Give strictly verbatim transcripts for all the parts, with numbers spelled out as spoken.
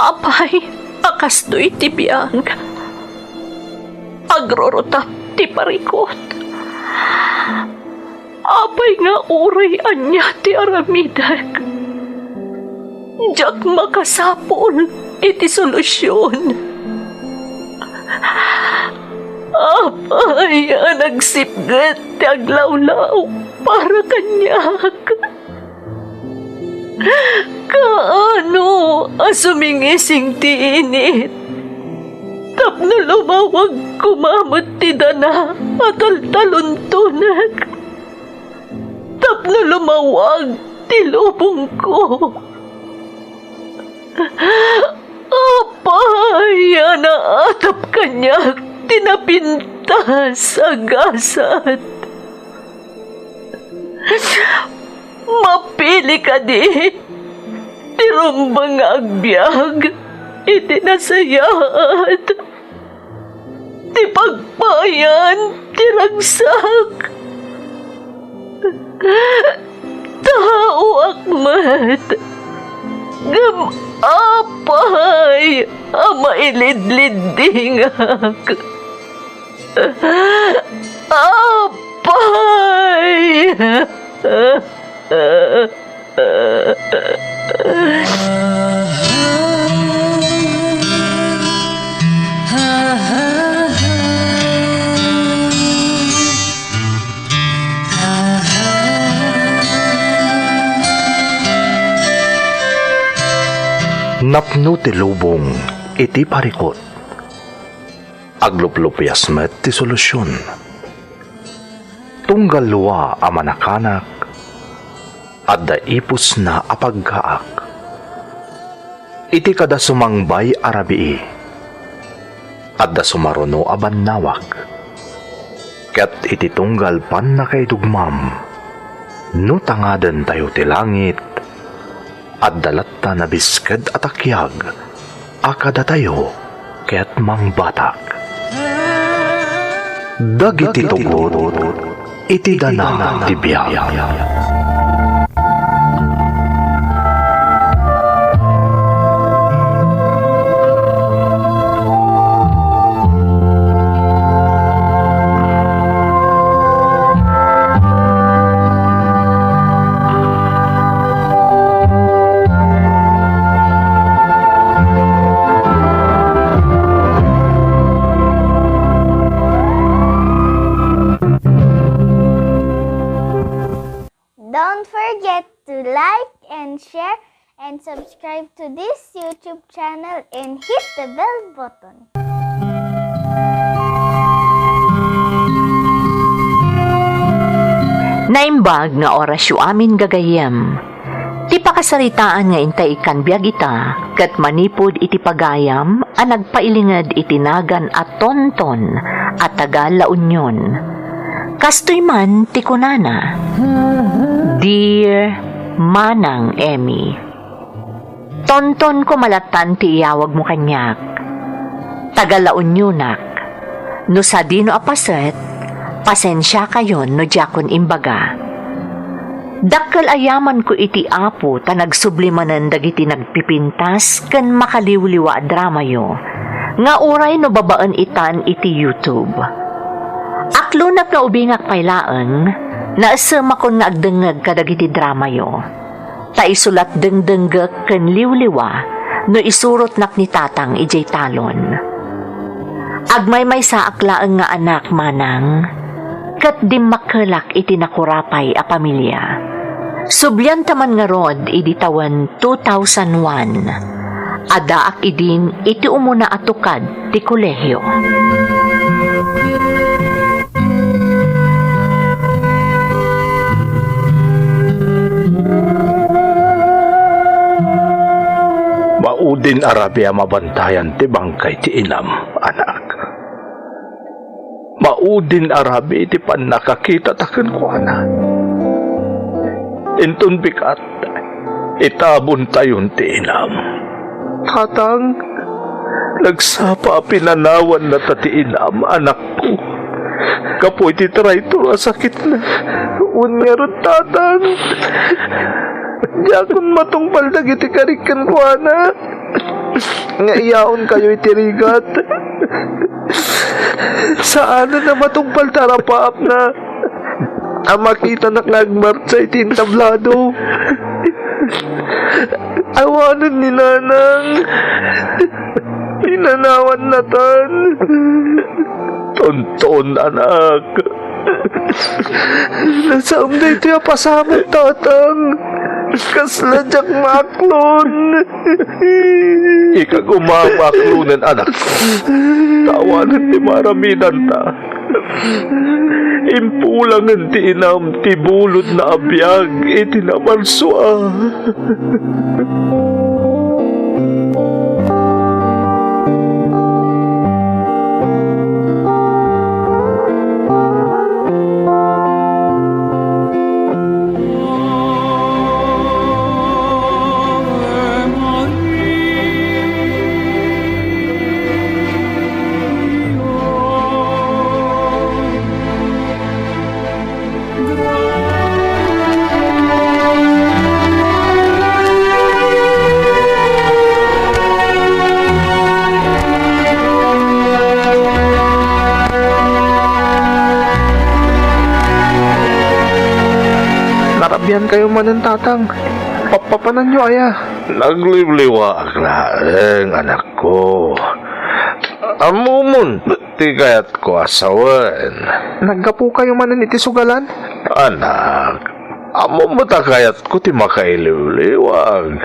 Apay a kastoy ti biag, agrurutap ti parikut. Apay nga uray ania ti aramidek, diak makasapul iti solusion. Apay a nagsipget ti aglawlaw para kaniak? Kaano a sumingising ti init tapno lumawag koma met ti dana a taltaluntonek? Tapno lumawag ti lubongko. Apay a naatap kaniak ti napintas a gasat? Mapili kadi ti rumbeng nga agbiag iti nasayaat ti pagpayan ti ragsak. Taoak met, ngem apay a mailidliddingak? Apay! Napno ti lubong iti parikut. Agluplupias met ti solusion. Tunggal lua a manakanak, adda ipusna a paggaak. Iti kada sumangbay a rabii, adda sumaruno a bannawag. Ket iti tunggal pannakaidugmam, no tangadentayo ti langit, adda latta nabisked a takiag a kadatayo ket mangbatak. Dagiti tugot iti dana ti biag. Don't forget to like and share and subscribe to this YouTube channel and hit the bell button. Naimbag nga orasyo amin, gagayyem. Ti pakasaritaan nga intay ikkan biag ita ket manipud iti pagayam a nagpailinged iti nagan a Tonton a taga La Union. Kastoy man ti kunana, "Dear Manang Emmy, Tonton ko malatan ti iyawagmo kaniak. Taga La Unionak. No sadino a paset, pasensiakayon no diakon imbaga. Dakkel a yamanko iti Apo ta nagsubli manen dagiti nagpipintas ken makaliwliwa a dramayo nga uray no babaen itan iti YouTube. Aklonak nga ubingak pay laeng, naesemakon nga agdengngeg kadagiti dramayo. Ta isu lat dengdenggek ken liwliwa no isurotnak ni Tatang idiay talon. Agmaymaysaak laeng nga anak, Manang, ket dimmakkelak iti nakurapay a pamilia. Sublianta man ngarud idi tawen two thousand one, addaak idin iti umuna a tukad ti kolehio." Maudin a rabii a mabantayan ti bangkay ti inam, anak. Maudin a rabii ti pannakakitata kenkuana. Inton bigat, itabontayon ti inam. Tatang, nagsapa a pinanawannata ti inam, anakko. Gapu iti traitor a sakitna. Wen ngarud, Tatang. Diakon matungpal dagiti karik kenkuana. nga iyaonkayo iti rigat. Saanen a matungpal ti arapaapna a makitanak nga agmartsa iti entablado. Awanen ni Nanang. Inanawannatan. Tonton, anak. Nasaom daytoy a pasamak, Tatang. Kasla diak maaklon. Ika koma a maaklonen, anak. Awanen ti maaramidanta. Impulangen ti inam ti bulodna a biag iti namarsua. Narabiankayo manen, Tatang. Papapananyo aya? Nagliwliwaak laeng, anakko. Ammomon ti kayatko a sawen. Naggapukayo manen iti sugalan? Anak, ammom ta kayatko ti makailiwliwag.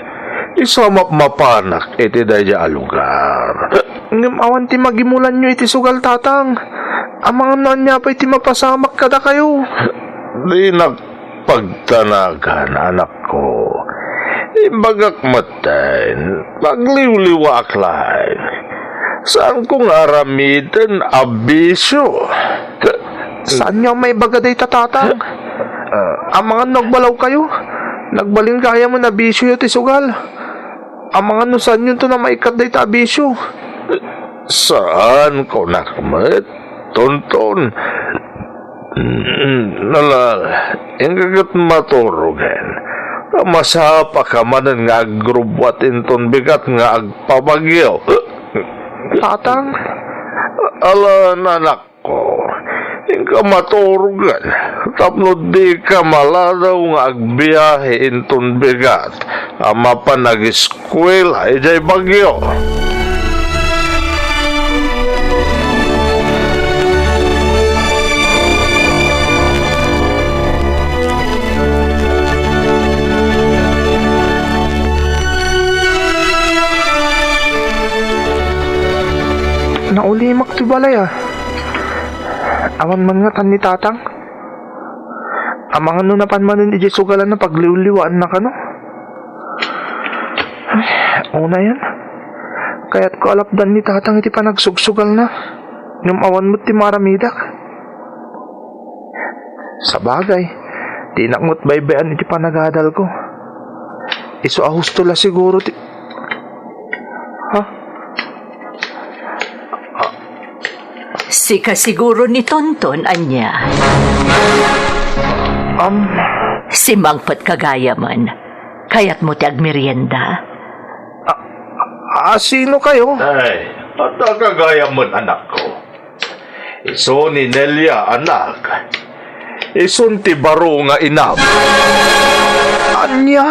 Isu a mapmapanak iti daydiay a lugar. Ngem awan ti magimulanyo iti sugal, Tatang. Amangan no ania pay ti mapasamak kadakayo. Dinak pagtanagan, anakko. Ibagak metten, nagliwliwaak laeng. Saanko nga aramiden a bisio. Saanyo a maibaga dayta, Tatang? Ah. Amangan no agbalawkayo. Nagbalin gayamen a bisioyo ti sugal. Amangan no saanyonton a maikkat dayta a bisio. Saan, kunak met, Tonton. Mm, nala, inka ket maturogen. Masapaka manen nga agrubbuat inton bigat nga agpabagyo. Tatang? Ala, anak, ko, inka maturogen, tapno dika maladaw nga agbiahe inton bigat a mapan agiskuela idiay bagyo. Naulimek ti balay, a. Awan man ngatan ni Tatang. Amangan no napan manen idiay sugalanna, pagliwliwaanna kano. Ay, unayen. Kayatko a lapdan ni Tatang iti panagsugsugalna. Ngem awan met ti maaramidak. Sabagay, dinak met baybay-an iti panagadalko. Isu a husto la siguro ti, ha? Sika siguro ni Tonton, ania? Am. Simangpet ka gayamen. Kayatmo ti agmerienda? A, a, sino kayo? Ay, adda ka gayamen, anakko. Isu ni Nelia, anak. Isun ti baro nga inam. Ania?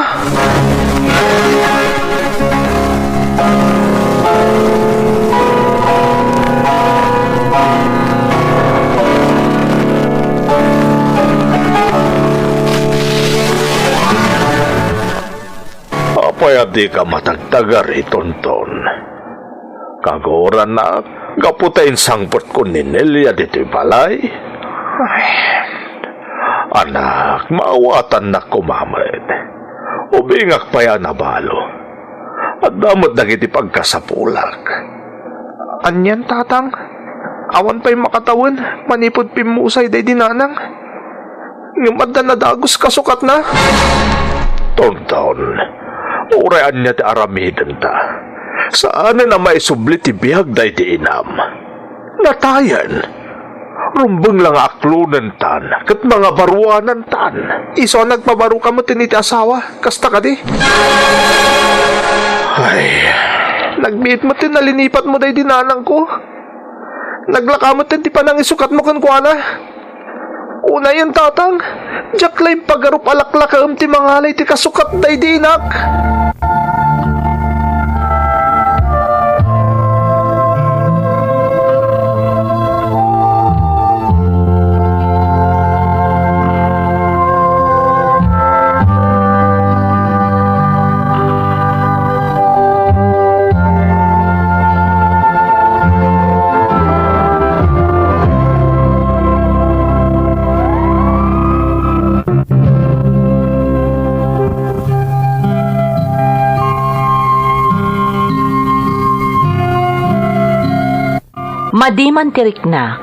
Apay a dika matagtagari, Tonton? Kagurannak, gapu ta insangpetkon ni Nelia ditoy balay. Ay. Anak, maawatannak koma met. Ubingak pay a nabalo. Adda met dagiti pagkasapulak. Anian, Tatang? Awan pay makatawen manipud pimmusay daydi nanang. Ngem adda nadagus kasukatna. Tonton, uray ania ti aramidenta, saanen a maisubli ti biag daydi inam. Natayen. Rumbeng la nga aklonentan ket mangabaruanantan. Isu a nagpabaroka met iti asawa, kasta kadi? Ay, Nagbiit met ti nalinipatmo daydi nanangko. Naglaka met ti panangisukatmo kenkuana. Unayen, Tatang, diak la impagarup a laklakaem ti mangalay ti kasukat daydi inak. Madi man ti riknak,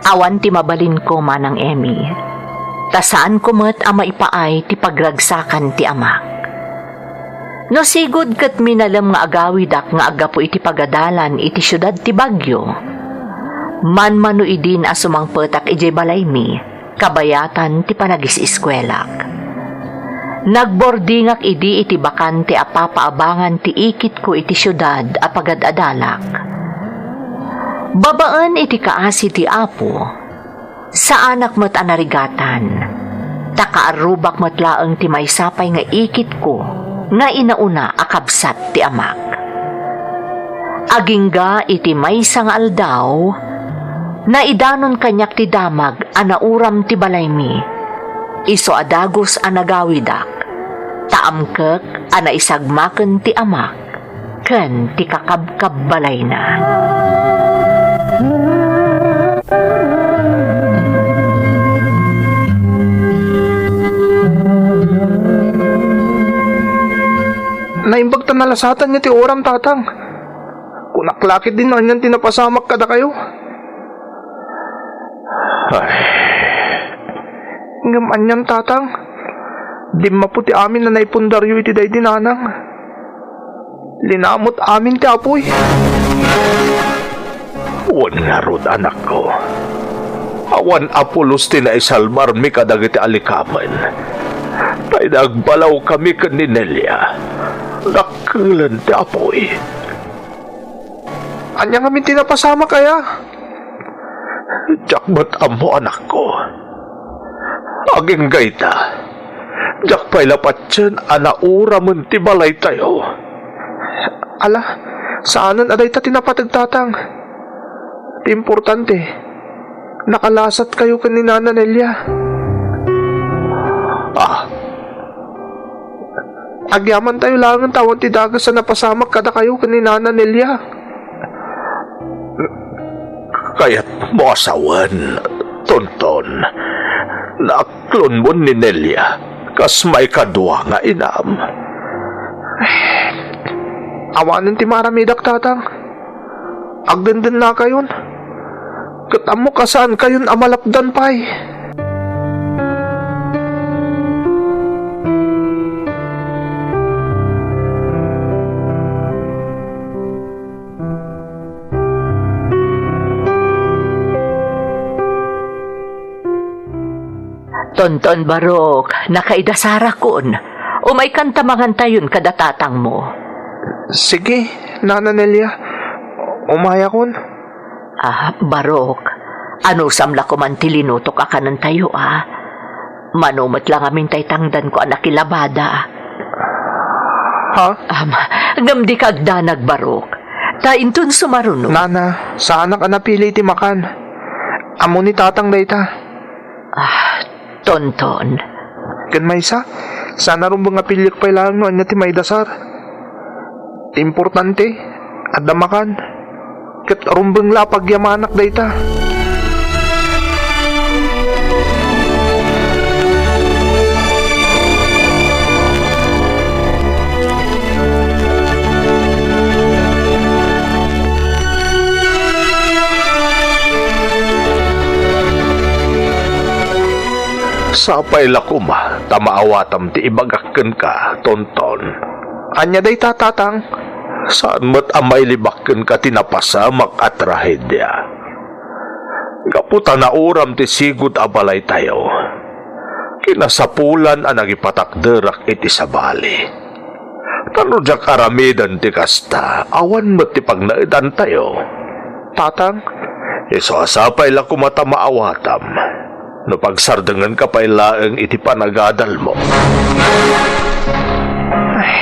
awan ti mabalinko, Manang Emmy, ta saanko met a maipaay ti pagragsakan ti amak. No sigud ket minalem nga agawidak nga aggapu iti pagadalan iti siudad ti Baguio, manmano idin a sumangpetak idiay balaymi, kabayatan ti panagis-iskuelak. Nagbordingak idi iti bakante a papaabangan ti ikitko iti siudad a pagad-adalak. Babaen iti kaasi ti Apo, saanak met a narigatan, ta kaarrubak met laeng ti maysa pay nga ikitko nga inauna a kabsat ti amak. Agingga iti maysa nga aldaw, naidanon kaniak ti damag a nauram ti balaymi. Isu a dagus a nagawidak, ta amkek a naisagmaken ti amak ken ti kakabkabbalayna. Naimbag ta nalasatanyo ti uram, Tatang. Kunak la ketdi no anian ti napasamak kadakayo. Ay. Ngem anian, Tatang? Dimmapo ti amin a naipundaryo iti daydi nanang. Linamot amin ti apuy. Wen ngarud, anakko. Awan a pulos ti naisalbarmi kadagiti alikamen. Tay nagbalawkami ken ni Nelia. Dakkelen ti apuy. Ania ngamin ti napasamak aya? Diak met ammo, anakko. Agingga ita, diak pay la patien a nauramen ti balaytayo. Ala, saanen a dayta ti napateg, Tatang. Ti importante, nakalasatkayo ken ni Nana Nelia. Ah, Agyamantayo laengen ta awan ti dagus a napasamak kadakayo ken ni Nana Nelia. Kayatmo a sawen, Tonton, naaklonmon ni Nelia kas maikadua nga inam. Awanen ti maaramidak, Tatang. Agdendennakayon, ket ammok a saankayon a malapdan pay. Tonton Barok, nakaidasarakon. Umaykan ta mangantayon kada tatangmo. Sige, Nana Nelia. Umayakon. Ah, Barok, anusam la koman ti linutok a kanentayo, a? Mano met la ngamin tay tangdanko a nakilabada. Ha? Am, ngem dika agdanag, Barok. Ta inton sumaruno. Nana, saanak a napili ti makan. Ammo ni Tatang dayta. Ah, Tonton. Ken maysa, saan a rumbeng a piliek pay laeng no ania ti maidasar. Ti importante, adda makan. Ket rumbeng la a pagyamanak dayta. Sapay la koma ta maawatam ti ibagak kenka, Tonton. Ania dayta, Tatang? Saan met a mailibak kenka ti napasamak a trahedia. Gapu ta nauram ti sigud a balaytayo, kinasapulan a nagipatakderak iti sabali. Tano diak aramiden ti kasta, awan met ti pagnaedantayo. Tatang? Isu a sapay la koma ta maawatam no pagsardengenka pay laeng iti panagadalmo. Ay,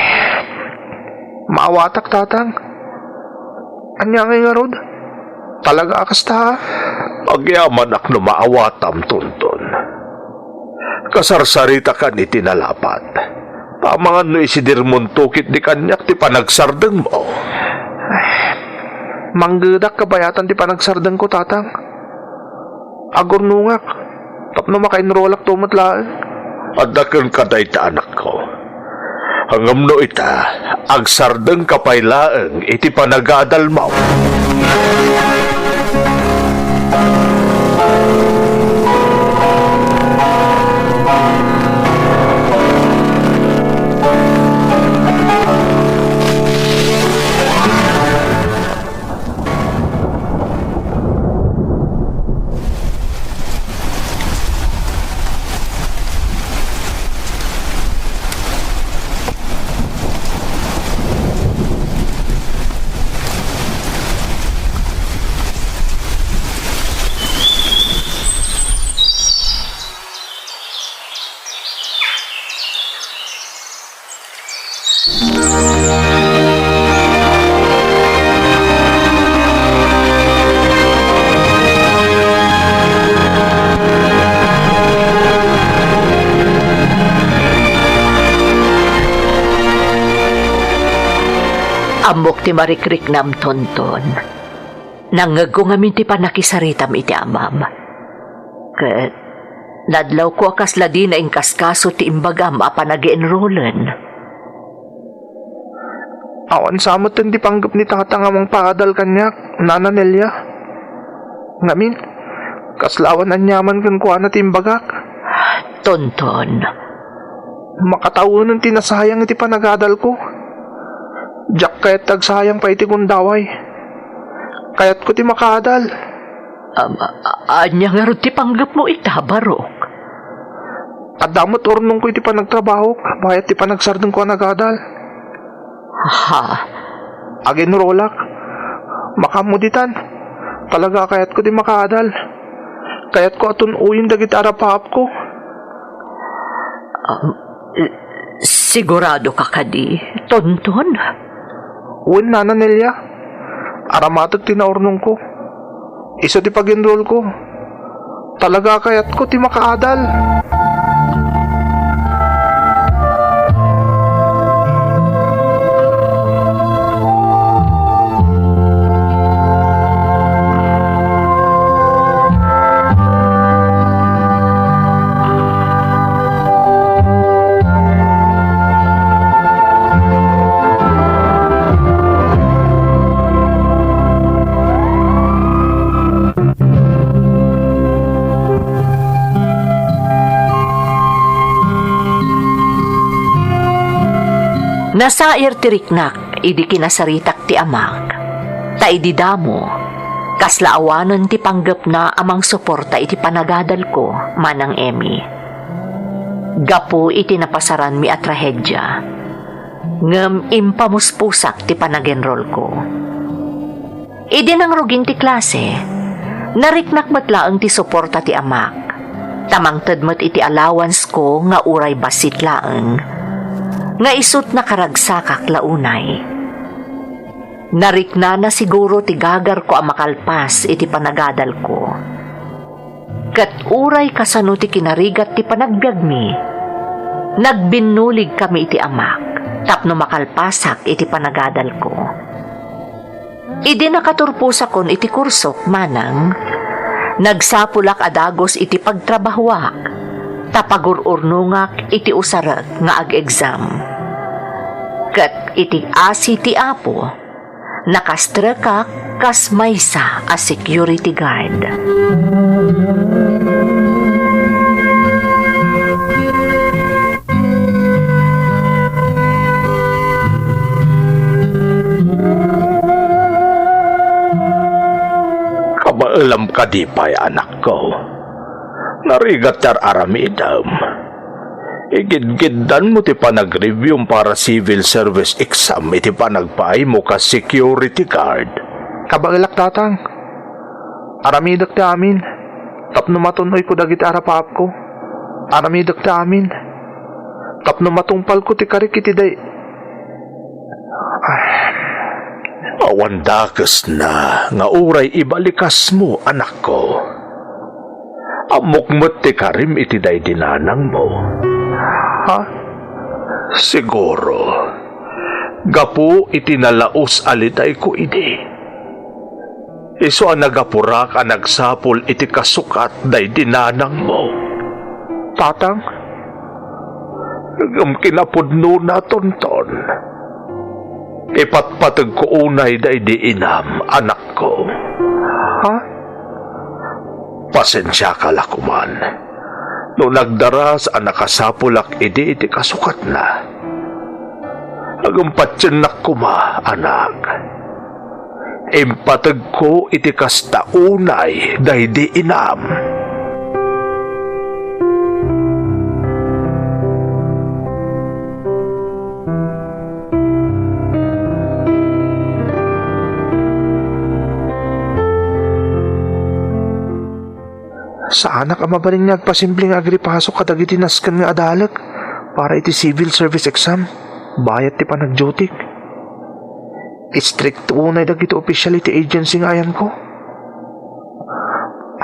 maawatak, Tatang. Ania ngay ngarud? Talaga a kasta, a? Agyamanak no maawatam, Tonton. Kasarsaritakan iti nalapat. Amangan no isidirmonto ketdi kaniak ti panagsardengmo. Ay, manggedak kabayatan ti panagsardengko, Tatang. Agurnongak tapno maka-enrollakto met laeng. Adda kenka dayta, anakko. Ngem no ita, agsardengka pay laeng iti panagadalmo. Ammok ti marikriknam, Tonton. Nangngegko ngamin ti pannakisaritam iti amam. Ket nadlawko a kasla dina inkaskaso ti imbagam a panag-enrollen. Awan sa metten ti panggep ni Tatang a mangpaadal kaniak, Nana Nelia. Ngamin, kasla awan aniaman kenkuana ti imbagak. Tonton. Makataonen ti nasayang iti panagadalko. Diak kayat ti agsayang pay iti gundaway. Kayatko ti makaadal. Am-, a-, ania ngarud ti panggepmo ita, Barok? Adda met urnongko iti panagtrabahok, bayat ti panagsardengko a nagadal. Ha? Aginrolak. Makaammo ditan. Talaga a kayatko ti makaadal. Kayatko a tun-oyen dagiti arapaapko. Um, sigurado ka kadi, Tonton? Wen, Nana Nelia. Aramatek ti naurnongko. Isu ti pag-enrollko. Talaga a kayatko ti makaadal. Nasair ti riknak idi kinasaritak ti amak, ta idi damo, kasla awanen ti panggepna a mangsuporta iti panagadalko, Manang Emmy. Gapu iti napasaranmi a trahedia, ngem impamuspusak ti panagenrolko. Idi nangrugin ti klase, nariknak met laeng ti suporta ti amak, ta mangted met iti allowance ko nga uray bassit laeng, nga isut' nakaragsakak la unay. Nariknana siguro ti gagarko a makalpas iti panagadalko. Ket uray kasano ti kinarigat ti panagbiagmi, nagbinnuligkami iti amak tapno makalpasak iti panagadalko. Idi nakaturposakon iti kursok, Manang, nagsapulak a dagus iti pagtrabahuak, ta pagur-urnongak iti usarek nga ag-exam. Ket iti asi ti Apo, nakastrekak kas maysa a security guard. Kabaelam kadi pay, anakko. Narigat ti ar-aramidem. Igidgiddanmo ti panagreviewm para civil service exam iti panagpaaymo kas security guard. Kabaelak, Tatang. Aramidek ti amin tapno matun-oyko dagiti arapaapko. Aramidek ti amin tapno matungpalko ti karik iti day-, Awan dakesna nga uray ibalikasmo, anakko. Ammok met ti karim iti daydi nanangmo. Ha? Siguro, gapu iti nalaus a lidayko idi. Isu a nagapurak a nagsapul iti kasukat daydi nanangmo. Tatang? Ngem kinapudnona, Tonton. Ipatpategko unay daydi inam, anakko. Ha? Pasensiaka la koman no nagdaras a nakasapulak idi iti kasukatna. Ngem patiennak koma, anak. Impategko iti kasta unay daydi inam. Saanak a mabalin nga agpasimpli nga agripasok kadagiti nasken nga adalek para iti civil service exam bayat ti panagdiotik. Istrikto unay dagiti opisyal iti agency nga ayanko.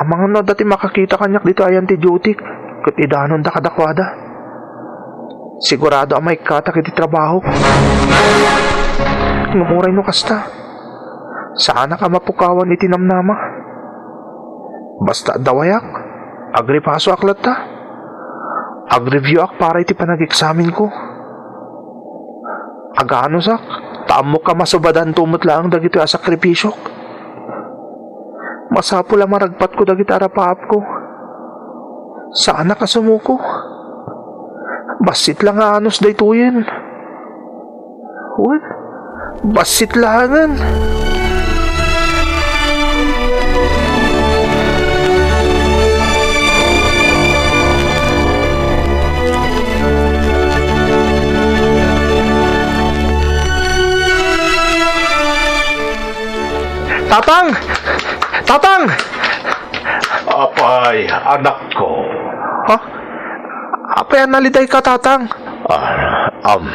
Amangan no adda ti makakita kaniak ditoy ayan ti diotik ket idanonda kadakuada. Sigurado a maikkatak iti trabahok. Ngem uray no kasta, saanak a mapukawan iti namnama. Basta adda wayak, agripasoak latta. Agreviewak para iti panag-eksamenko. Aganusak, ta ammok a masubadanto met laeng dagitoy a sakripisiok. Masapul a maragpatko dagiti arapaapko. Saanak a sumuko. Bassit la nga anus daytoyen. Wen, bassit laengen. Tatang! Tatang! Apay, anakko. Ha? Apay a nalidayka, Tatang? Ah, am,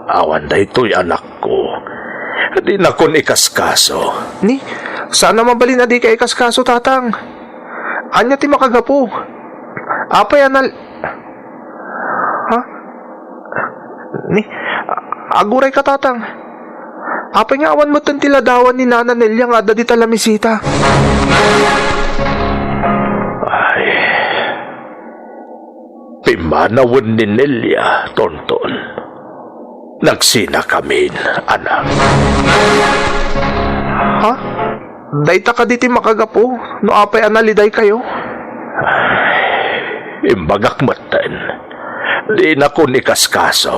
awan daytoy, anakko. Dinakon ikaskaso. Ni, saan a mabalin a dika ikaskaso, Tatang. Ania ti makagapu? Apay a nal-, Ha? Ni, agurayka, Tatang. Apay nga awan metten ti ladawan ni Nana Nelia nga adda dita lamisita? Ay. Pimmanawen ni Nelia, Tonton. Nagsinakamin, anak. Ha? Dayta kadi ti makagapu no apay a nalidaykayo? Imbagak metten, dinakon ikaskaso.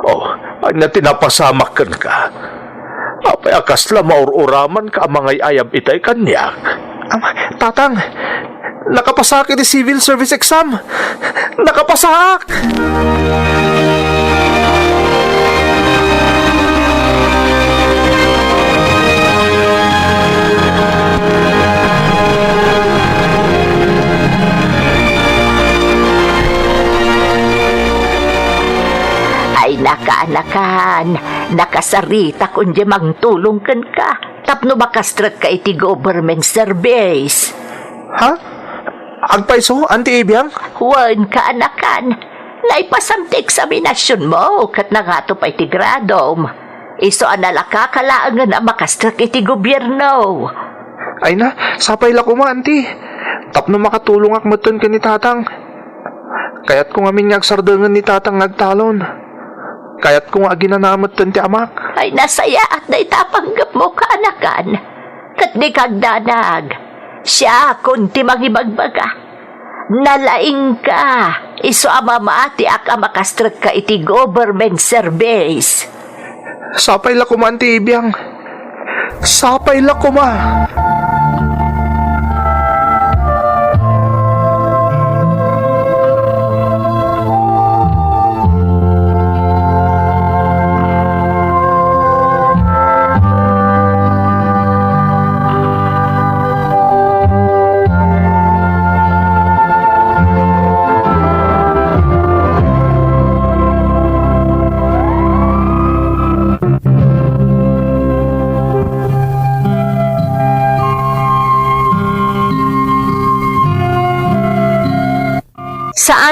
Oh, ania ti napasamak kenka? Apay a kasla maur-uramanka a mangay-ayab itay kaniak? Ama, Tatang, nakapasaak iti civil service exam! Nakapasaak! Ay, nakaanakan, nakasaritak unay mangtulong kenka tapno makastrekka iti government service. Ha? Agpayso, Auntie Ibiang? Wen, kaanakan. Naipasam ti eksaminasionmo ket nangato pay ti gradom. Isu a nalaka ka laengen a makastrek iti gobierno. Ay na, sapay la koma, Auntie. Tapno makatulongak metten ken ni Tatang. Kayatko ngamin nga agsardengen ni Tatang nga agtalon. Kayatko nga aginana metten ti amak. Ay, nasayaat dayta a panggepmo, kaanakan. Ket dika agdanag. Siakon ti mangibagbaga. Nalaingka, isu a mamatiak a makastrekka iti government service. Sapay la koma, Auntie Ibiang. Sapay la koma.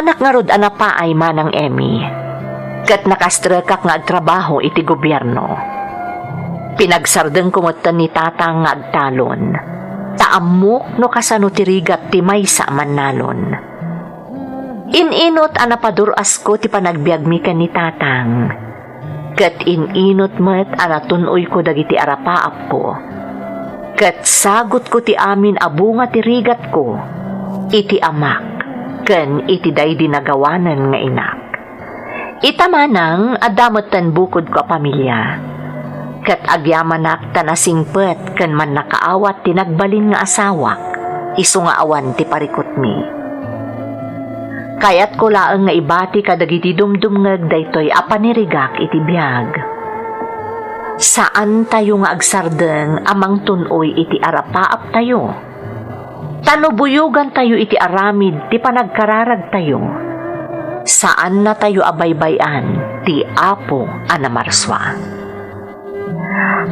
Anak ngarud a napaay, Manang Emmy, ket nakastrekak nga agtrabaho iti gobierno. Pinagsardengko metten ni Tatang nga agtalon, ta ammok no kasano ti rigat ti maysa a mannalon. In-inut a napadur-asko ti panagbiagmi ken ni Tatang, ket in-inut met a natun-oyko dagiti arapaapko, ket sagutko ti amin a bunga ti rigatko iti amak ken iti daydi nagawanen nga inak. Ita manang, adda metten bukodko a pamilia, ket agyamanak ta nasingpet ken mannakaawat ti nagbalin nga asawak, isu nga awan ti parikutmi. Kayatko laeng nga ibati kadagiti dumdumngeg daytoy a panirigak iti biag. Saantayo nga agsardeng a mangtun-oy iti arapaaptayo. Ta no buyogantayo iti aramid ti panagkararagtayo, saannatayo a baybay-an ti Apo a namarsua.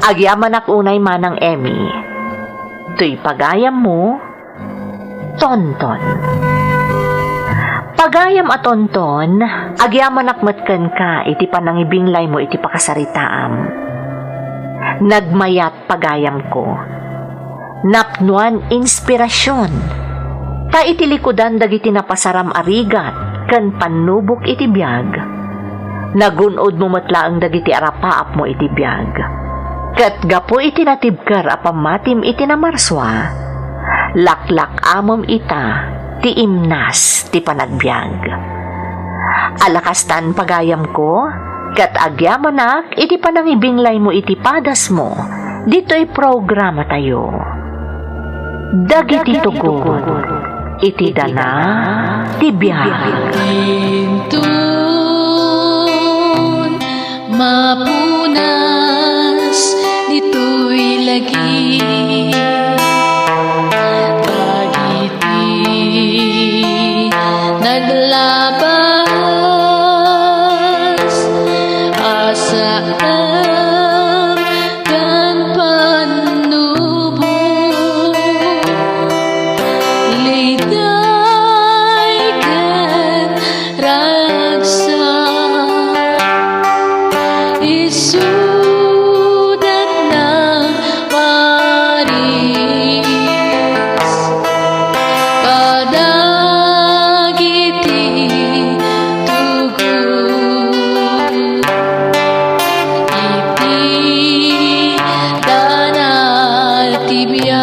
Agyamanak unay, Manang Emmy. Toy pagayammo, Tonton. Pagayam a Tonton, agyamanak met kenka iti panangibinglaymo iti pakasaritaam. Nagmayat pagayamko. Napnoan inspirasion. Ta iti likudan dagiti napasaram a rigat ken pannubok iti biag, nagun-odmo met laeng dagiti arapaapmo iti biag. Ket gapu iti natibker a pammatim iti namarsua, laklak-amem ita ti imnas ti panagbiag. Alakastan pagayamko, ket agyamanak iti panangibinglaymo iti padasmo ditoy programatayo. Dagiti tugot iti dana ti biag. Inton mapunas ditoy lagi. Dagiti naglabas a saan ken pannubok, liday ken ragsak, isudat na paris kadagiti tugot iti dana ti biag.